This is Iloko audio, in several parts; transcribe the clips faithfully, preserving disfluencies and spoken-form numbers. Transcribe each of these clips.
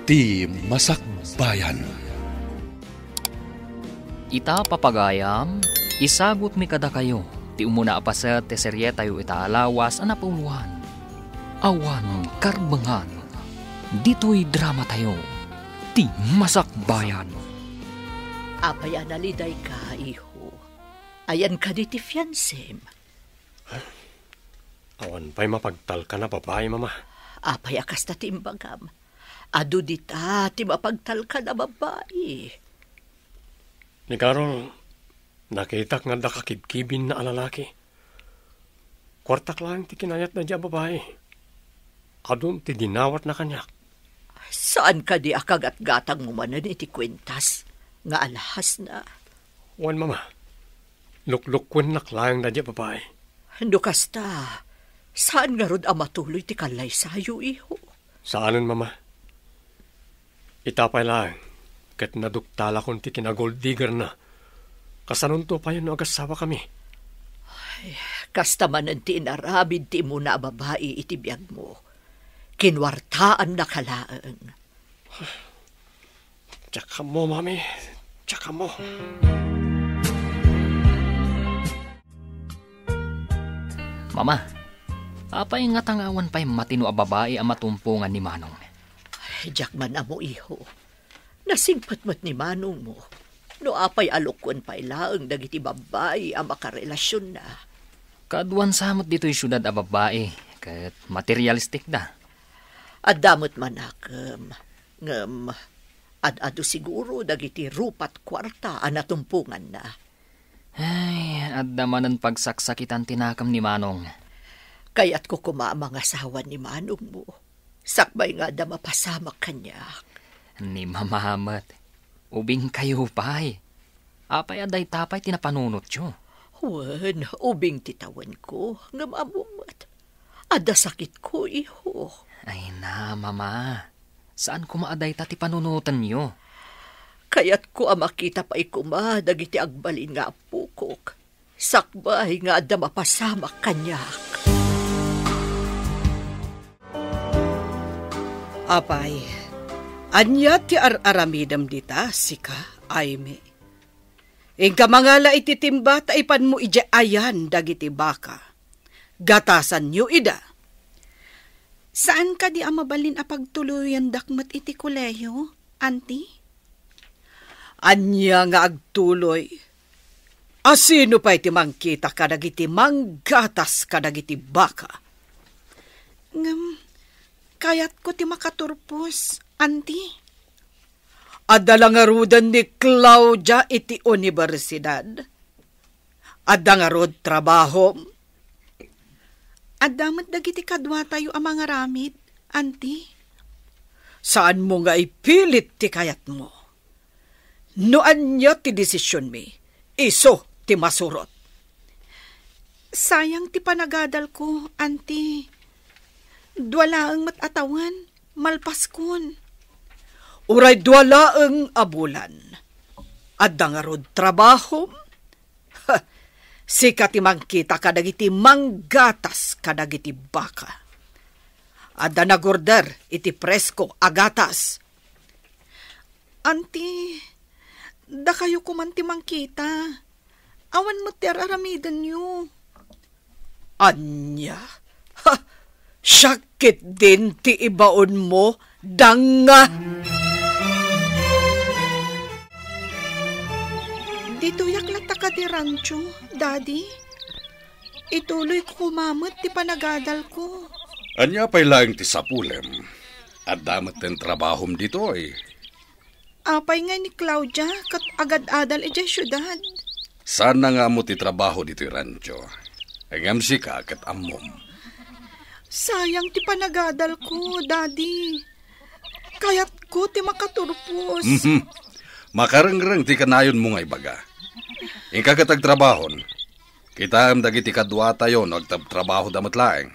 Ti Masakbayan. Ita, papagayam, isagutmi kadakayo ti umuna a paset ti serietayo ita a lawas a napuloan. Awan karbengan. Ditoy dramatayo, Ti Masakbayan. Apay a nalidayka, iho? Ayan kadi ti fiansem? Awan pay mapagtalkan a babai, Mama. Apay a kasta ti imbagam? Adu dita ti mapagtalkan a babai. Ni Carol, nakitak nga adda kakibkibinna a lalaki. Kuartak laeng ti kinayatna diay a babai. Adun ti dinawatna kaniak. Saan kadi a kagatgatangmo manen iti kuentas nga alhasna? Wen, Mama. Luklukkuennak laeng daydiay a babai. No kasta, saan ngarud a matuloy ti kallaysayo, iho? Saanen, Mama. Ita pay laeng, ket naduktalakon ti kinagold diggerna. Kasanonto payen no agasawakami? Ay, kasta manen ti inaramid ti umuna a babai iti biagmo. Kinuartaannaka laeng. Diak ammo, Mami. Diak ammo. Mama, apay ngata nga awan pay matino a babai a matumpongan ni Manong? Ay, diak man ammo, iho. Nasingpet met ni manongmo no apay a lukkuen pay laeng dagiti babbai a makarelasionna. Kaduan sa met ditoy siudad a babbai ket materialistikda. Adda met manakem, ngem ad-adu siguro dagiti rupa't kuarta a natumponganna. Ay, adda manen pagsaksakitan ti nakem ni Manong. Kayatko koma a mangasawa ni manongmo, sakbay nga adda mapasamak kaniak. Ni Mama met, ubingkayo pay. Apay a dayta pay ti napanunotyo? Wen, ubing ti tawenko, ngem ammom met. Adda sakitko, iho. Ay na, Mama. Saan koma a dayta ti panunotenyo? Kayatko a makita pay koma dagiti agbalin nga appokok, sakbay nga adda mapasamak kaniak. Apay, ania ti ar-aramidem dita, sika, Aimee? Inka mangala iti timba ta ipanmo idiay ayan dagiti baka. Gatasanyo ida. Saan kadi a mabalin a pagtuloyendak met iti kolehiyo, Auntie? Ania nga agtuloy? A sino pay ti mangkita kadagiti manggatas kadagiti baka? Ngem, kayatko ti makaturpos, Auntie. Adda la ngaruden ni Claudia iti universidad? Adda ngarud trabahom? Adda met dagiti kaduatayo a mangaramid, Auntie. Saanmo nga ipilit ti kayatmo. No ania ti desisionmi, isu ti masurot. Sayang ti panagadalko, Auntie. Dua laeng met a tawen, malpaskon. Uray dua laeng a bulan. Adda ngarud trabahom? Ha, sika ti mangkita kadagiti manggatas kadagiti baka. Adda nagorder iti presko a gatas. Auntie, dakayo koman ti mangkita. Awan met ti ar-aramidenyo. Ania? Ha! Siak ketdin ti ibaonmo, danga! Ditoyak latta kadi rancho, Daddy. Ituloyko koma met ti panagadalko. Ania pay laeng ti sapulem? Adda metten trabahom ditoy. Apay ngay ni Claudia ket agad-adal idiay siudad? Saanna nga ammo ti trabaho ditoy rancho. Ngem sika ket ammom. Sayang ti panagadalko, Daddy. Kayatko ti makaturpos. Mhm. Makarengreng ti kanayonmo nga ibaga. Inka ket agtrabahon. Kitaem dagiti kaduatayo no agtrabtrabahoda met laeng.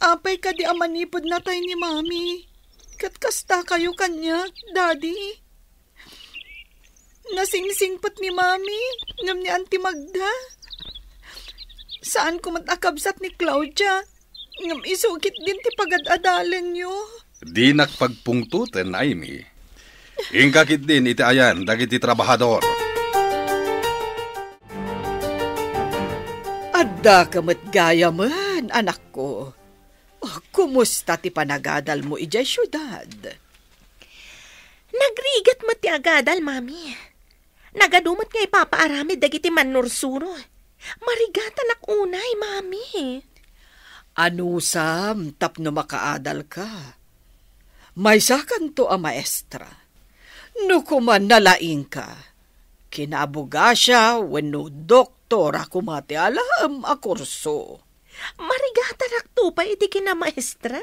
Apay kadi a manipud natay ni Mami? Ket kastakayo kaniak, Daddy? Nasingsingpet ni Mami ngem ni Auntie Magda. Saanko met a kabsat ni Claudia, ngem isu ketdin ti pagad-adalenyo. Dinak pagpungtoten, Aimee. Inka ketdin iti ayan dagiti trabahador. Addaka met gayamen, anakko. Oh, kumusta ti panagadalmo idiay siudad? Nagrigat met ti agadal, Mami. Nagadu met nga ipapaaramid dagiti mannursuro. Marigatanak unay, Mami. Anusam tapno makaadalka? Maysakanto a maestra. No koma nalaingka, kinaabogasia wenno doktora koma ti alaem a kurso. Marigatanak to pay iti kinamaestra?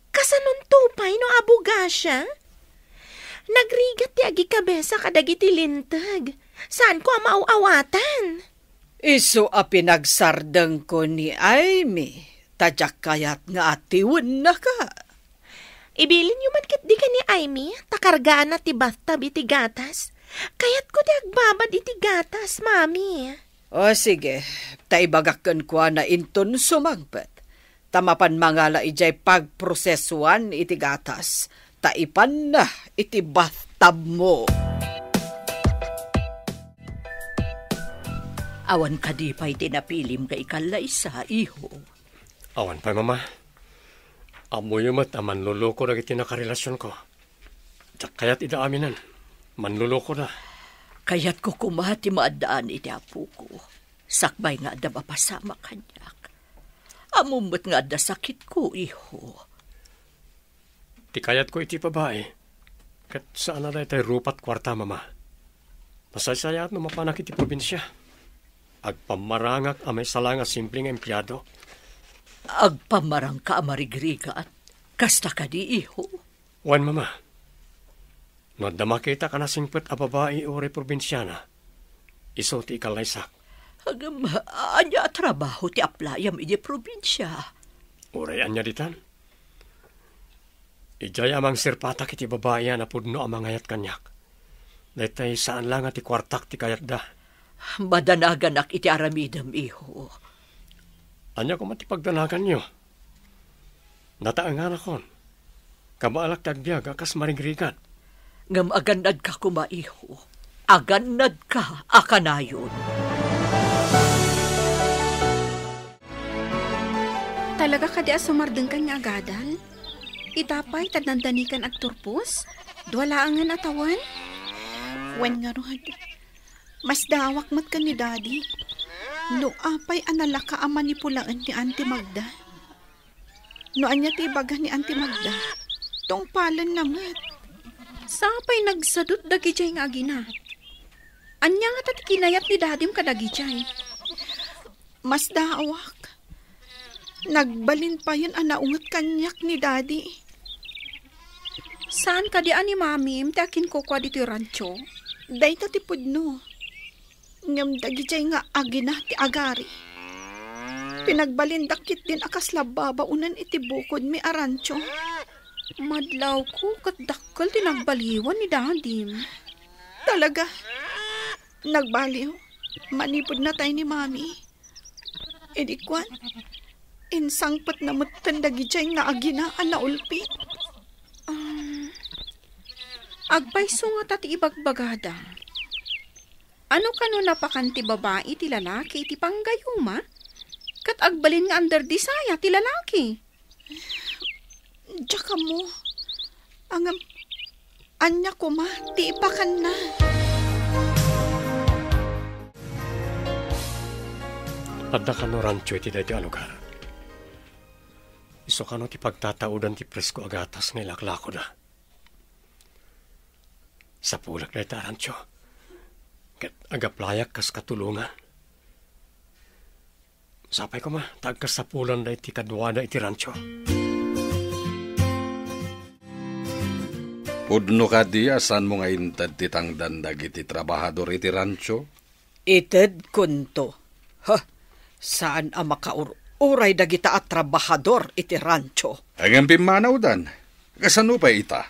Kasanonto pay no abogasia? Nagrigat ti agikabesa kadagiti linteg. Saanko a maaw-awatan. Isu a pinagsardengko ni Aimee, ta diak kayat nga atiwennaka. Ibilinyo man ketdi ken ni Aimee, ta kargaanna ti bathtub iti gatas. Kayatko ti agbabad iti gatas, Mami. O, sige, ta ibagak kenkuana inton sumangpet. Ta mapan mangala idiay pagprosesuan iti gatas, ta ipanna iti bathtubmo. Awan kadi pay ti napilim nga ikallaysa, iho? Awan pay, Mama. Ammoyo met a manloloko dagiti nakarelasionko. Diak kayat ida aminen. Manlolokoda. Kayatko koma ti maaddaan iti apoko, sakbay nga adda mapasamak kaniak. Ammom met nga adda sakitko, iho. Ti kayatko iti babai, ket saan a daytay rupat kuarta, Mama. Masaysayaat no mapanak iti probinsia. Agpammarangak a maisala nga simple nga empleado. Agpammarangka a marigrigat? Kasta kadi, iho? Wen, Mama. No adda makitak a nasingpet a babai uray probinsiana, isu ti ikallaysak. Ngem, ania a trabaho ti aplayam idiay probinsia? Uray ania ditan? Idiay a mangserpatak iti babai a napudno a mangayat kaniak. Daytay saan la nga ti kuartak ti kayatda. Madanaganak iti aramidem, iho. Ania koma ti pagdanaganyo? Nataenganakon. Kabaelak ti agbiag a kas marigrigat. Ngem agannadka koma, iho. Agannadka a kanayon. Talaga kadi a sumardengkan nga agadal? Ita pay, ta dandanikan agturpos? Dua laengen a tawen? Wen ngarud, masdaawak met ken ni Daddy. No apay a nalaka a manipulaen ni Auntie Magda? No ania ti ibaga ni Auntie Magda, tungpalenna met. Sapay nagsadut dagidiay nga agina. Ania ngata ti kinayat ni Dadim kadagidiay? Masdaawak. Nagbalin payen a naunget kaniak ni Daddy. Saan kadi a ni Mamim ti akinkukua ditoy rancho? Dayta ti pudno. Ngem dagidiay nga agina ti agari. Pinagbalindak ketdin a kasla babaonen iti bukodmi a rancho. Madlawko ket dakkel ti nagbaliwan ni Dadim. Talaga? Nagbaliw? Manipud natay ni Mami? Idi kuan, insangpetna metten dagidiay nga agina a naulpit. Um, agpayso ngata ti ibagbagada. Ano kano napakan ti babai ti lalaki iti panggayuma? Ket agbalin nga under desire ti lalaki. Diak ammo. Ngem, ania koma ti ipakanna? Adda kano rancho iti daytoy a lugar. Isu kano ti pagtataudan ti presko a gatas nga ilaklakoda. Sapulek dayta a rancho. Ket agaplayak kas katulongan. Sapay koma, ta agkasapulanda iti kaduada iti rancho. Pudno kadi a saanmo nga inted ti tangdan dagiti trabahador iti rancho? Itedkonto. Ha, saan a makaur-uray dagita a trabahador iti rancho. Ngem pimmanawdan. Kasano pay ita?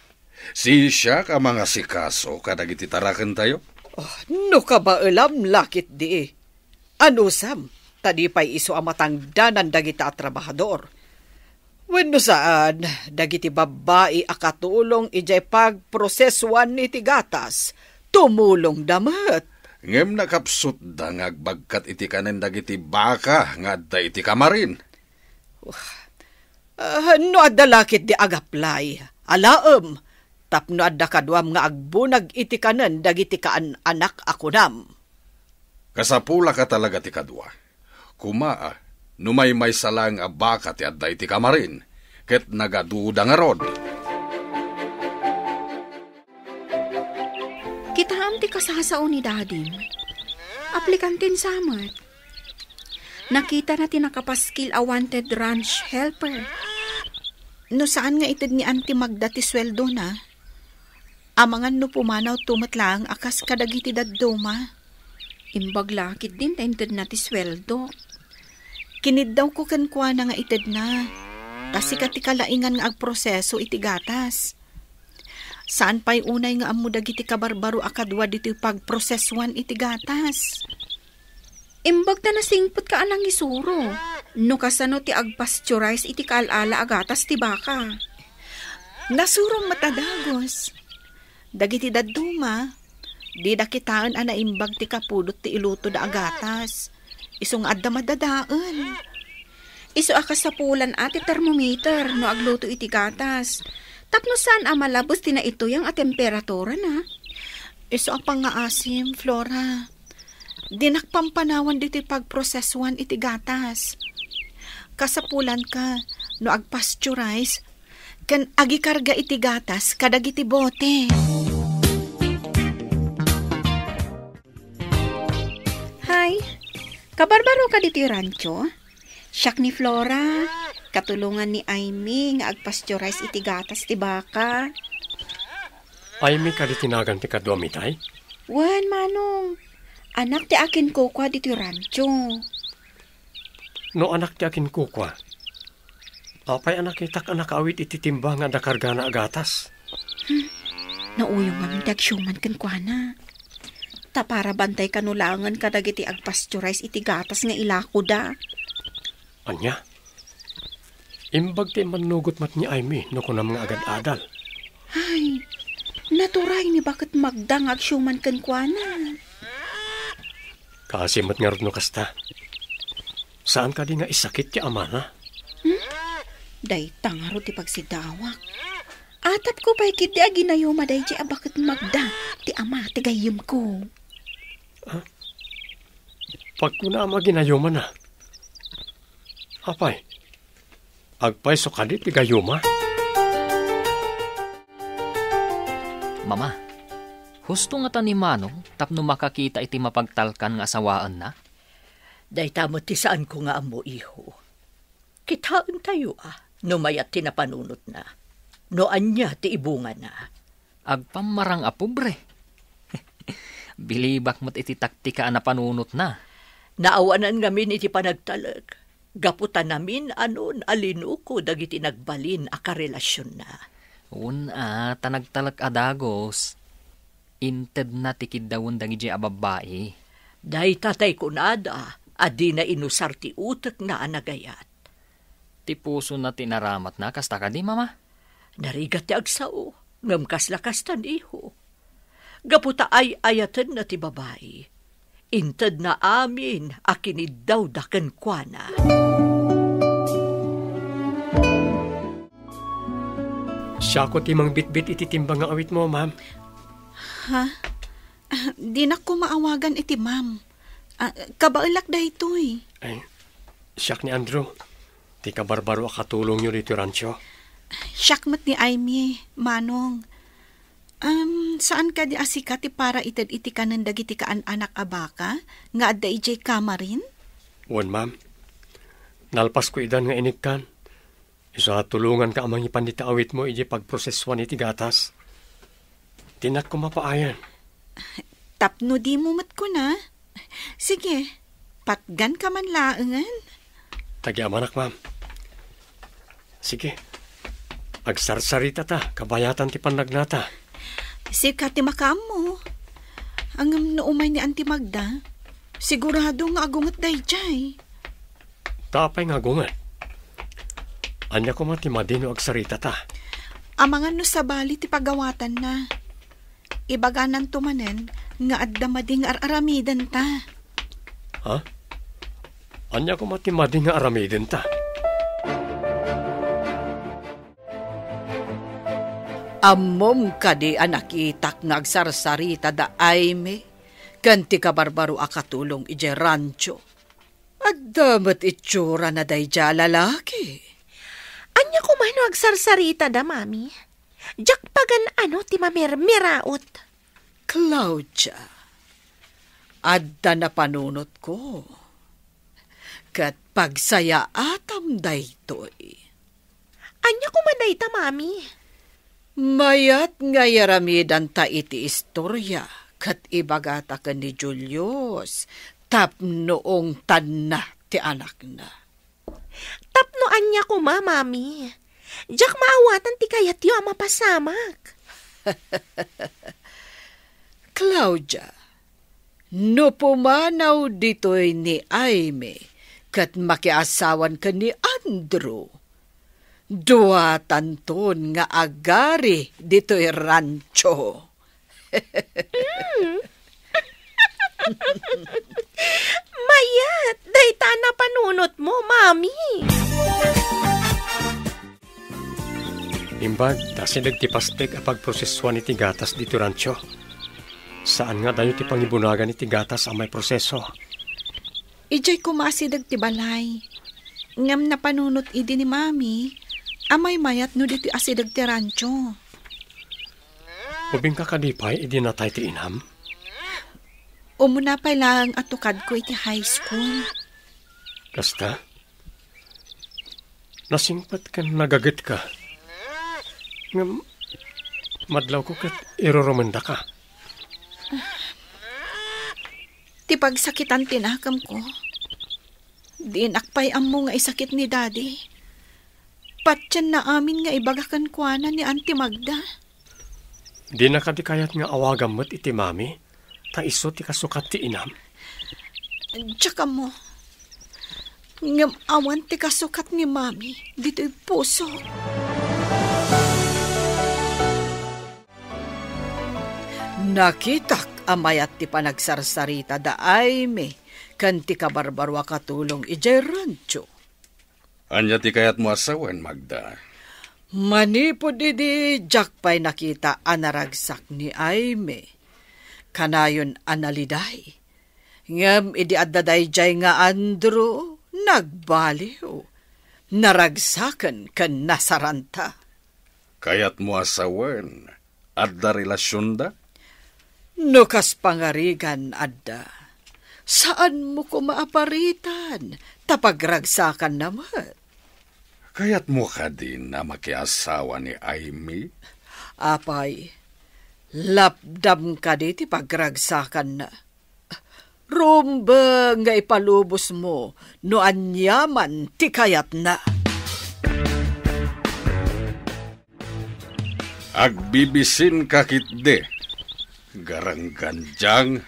Siak a mangasikaso kadagiti tarakentayo? Oh, no kabaelam la ketdi. Anusam, ta di pay isu a matangdanan dagita a trabahador. Wenno saan, dagiti babbai a katulong idiay pagprosesuan iti gatas, tumulongda met. Ngem nakapsutda nga agbagkat iti kanen dagiti baka nga adda iti kamarin. Ah, no adda la ketdi agaplay, alaem, tapno adda kaduam nga agbunag iti kanen dagiti kaan-anak a kunam. Kasapulaka talaga ti kadua. Kumaa, no maymaysa laeng a baka ti adda iti kamarin, ket nagaduda ngarud. Kitaem ti kasasao ni dadim. Aplikanten sa met. Nakitana ti nakapaskil a wanted ranch helper. No saan nga ited ni Auntie Magda ti sueldona, amangan no pumanaw to met laeng a kas kadagiti dadduma. Imbag la ketdin ta intedna ti sueldo. Kiniddawko kenkuana nga itedna. Ta sika ti kalaingan nga agproseso iti gatas. Saan pay unay nga ammo dagiti kabarbaro a kadua ditoy pagprosesuan iti gatas. Imbag ta nasingpet ka a nangisuro. No kasano ti agpasteurize iti kaal-ala a gatas ti baka? Nasurom met a dagus. Dagiti dadduma, dida kitaen a naimbag ti kapudot ti ilutoda a gatas. Isu nga adda madadael. Isu a kasapulan a ti termometer no agluto iti gatas. Tapno saan a malabes ti naituyang a temperaturana. Isu a pangngaasim, Flora. Dinak pampanawan ditoy pagprosesuan iti gatas. Kasapulanka no agpasteurize ken agikarga iti gatas kadagiti bote. Hay, kabarbaro ka ditoy rancho? Siak ni Flora, katulongan ni Aimee nga agpasteurize iti gatas ti baka. Aimee kadi ti nagan ti kaduam itay? Wen, Manong. Anak ti akinkukua ditoy rancho. No anak ti akinkukua, apay a nakitak a nakaawit iti timba nga adda kargana a gatas? Hmm. Nauyong ngamin ti agsiuman kenkuana. Ta para bantay kano laengen kadagiti agpasteurize iti gatas nga ilakoda. Ania? Imbag ti immannugot met ni Aimee no kunam nga agad-adal. Ay, naturay ni Baket Magda nga agsiuman kenkuana. Kaasi met ngarud no kasta. Saan kadi nga isakit ti amana? Hmm? Dayta ngarud ti pagsidawak. Atapko pay ketdi a ginayuma daydiay a Baket Magda ti ama ti gayyemko. Ah? Pagkunam a ginayumana. Apay, agpayso kadi ti gayuma? Mama, husto ngata ni Manong tapno makakita iti mapagtalkan nga asawaenna? Dayta met ti saanko nga ammo, iho. Kitaentayo a no mayat ti napanunotna, no ania ti ibungana. Agpammarang a pobre. Bilibak met iti taktika a napanunotna. Naawanan ngamin iti panagtalek, gapu ta namin-anon a linuko dagiti nagbalin a karelasionna. Wen a, ta nagtalek a dagus. Intedna ti kiddawen dagidiay a babbai. Dayta tay kunada a dina inusar ti utekna a nagayat. Ti pusona ti inaramatna, kasta kadi, Mama? Narigat ti agsao, ngem kasla kasta, iho. Gapu ta ay-ayatenna ti babai, intedna amin a kiniddawda kenkuana. Siako ti mangbitbit iti timba nga awitmo, ma'am. Ha? Ah, dinak ko maawagan iti ma'am. Ah, kabaelak daytoy. Ay, siak ni Andrew, ti kabarbaro a katulongyo ditoy rancho. Siak met ni Aimee, Manong. Um, saan kadi a sika ti para ited iti kanen dagiti kaan-anak a baka nga adda idiay kamarin? Wen, ma'am. Nalpasko idan nga inikkan. Isu a tulonganka a mangipan dita awitmo idiay pagprosesuan iti gatas. Dinak ko mapaayan. Tapno dimo met kuna. Sige, patganka man laengen. Tagiamanak, ma'am. Sige. Agsarsarita ta, kabayatan ti pannagnata. Sika ti makaammo. Ngem no umay ni Auntie Magda, sigurado nga agunget daydiay. Ta apay nga agunget? Ania koma ti madi no agsaritata? Amangan no sabali ti pagawatanna. Ibagananto manen nga adda madi nga ar-aramidenta. Ha? Ania koma ti madi nga aramidenta? Ammom kadi a nakitak nga agsarsarita da Aimee ken ti kabarbaro a katulong idiay rancho? Adda met itsurana daydiay a lalaki. Ania koma no agsarsarita da, Mami? Diak pagan-ano ti mamirmiraot. Claudia, adda napanunotko. Ket pagsayaatam daytoy. Ania koma dayta, Mami? Mayat nga iaramidanta iti istoria ket ibagata ken ni Julius tapno ungtanna ti anakna. Tapno ania koma, Mami? Diak maawatan ti kayatyo a mapasamak. Claudia, no pumanaw ditoy ni Aimee ket makiasawan ken ni Andrew, duatanton nga agari ditoy rancho. Mm. Mayat, dayta a napanunotmo, Mami. Imbag ta asideg ti pastek a pagprosesuan iti gatas ditoy rancho. Saan nga adayo ti pangibunagan iti gatas a maiproseso. Idiay koma asideg ti balay. Ngem napanunot idi ni Mami a maymayat no ditoy asideg ti rancho. Ubingka kadi pay idi natay ti inam? Umuna pay laeng a tukadko iti high school. Kasta? Nasingpet ken nagagetka. Ngem madlawko ket irurumendaka. Ti pagsakitan ti nakemko. Dinak pay ammo nga isakit ni Daddy. Patienna amin nga ibaga kenkuana ni Auntie Magda. Dina kadi kayat nga awagam met iti Mami, ta isu ti kasukat ti inam? Diak ammo. Ngem awan ti kasukat ni Mami ditoy pusok. Nakitak a mayat ti panagsarsarita da Aimee ken ti kabarbaro a katulong idiay rancho. Ania ti kayatmo a sawen, Magda? Manipud idi diak pay nakita a naragsak ni Aimee, kanayon a naliday. Ngem idi adda daydiay nga Andrew, nagbaliw. Naragsaken ken nasaranta. Kayatmo a sawen, adda relasionda? No kas pangarigan, adda. Saanmo koma a paritan, ta pagragsakanna met. Kayatmo kadin a makiasawa ni Aimee? Apay, lapdam kadi ti pagragsakanna. Rumbeng nga ipalubosmo no aniaman ti kayatna. Agbibisinka ketdi, garanggandiang.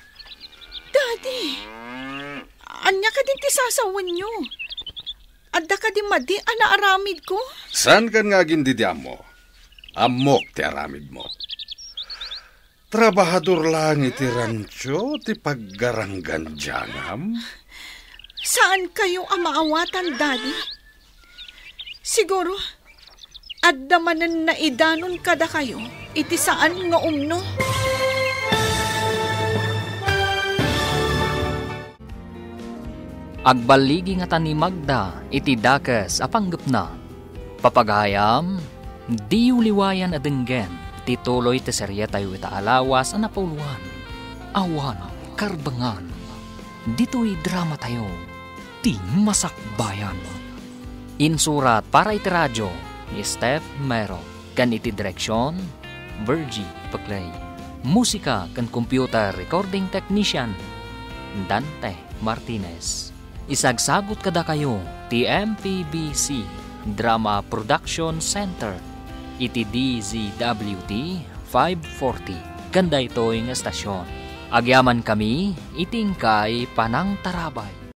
Daddy, ania kadin ti sasawenyo? Adda kadi madi a naaramidko? Saankan nga agin-idi ammo. Ammok ti aramidmo. Trabahador laeng iti rancho ti paggaranggandiangam? Saankayo a maawatan, Daddy? Siguro, adda manen naidanon kadakayo iti saan nga umno. Agballigi ngata ni Magda iti dakes a panggepna. Papagayam, diyo liwayan a denggen ti tuloy ti serietayo ita a lawas a napauluan, Awan Karbengan. Ditoy dramatayo, ti Masakbayan. Insurat para iti radio ni Steph Mero. Ken iti direksion, Virgie Peclay. Musika ken computer recording technician, Dante Martinez. Isagsagut kadakayo ti M P B C Drama Production Center iti D Z W T five forty ken daytoy nga estasion. Agyamankami iti inkay panangtarabay.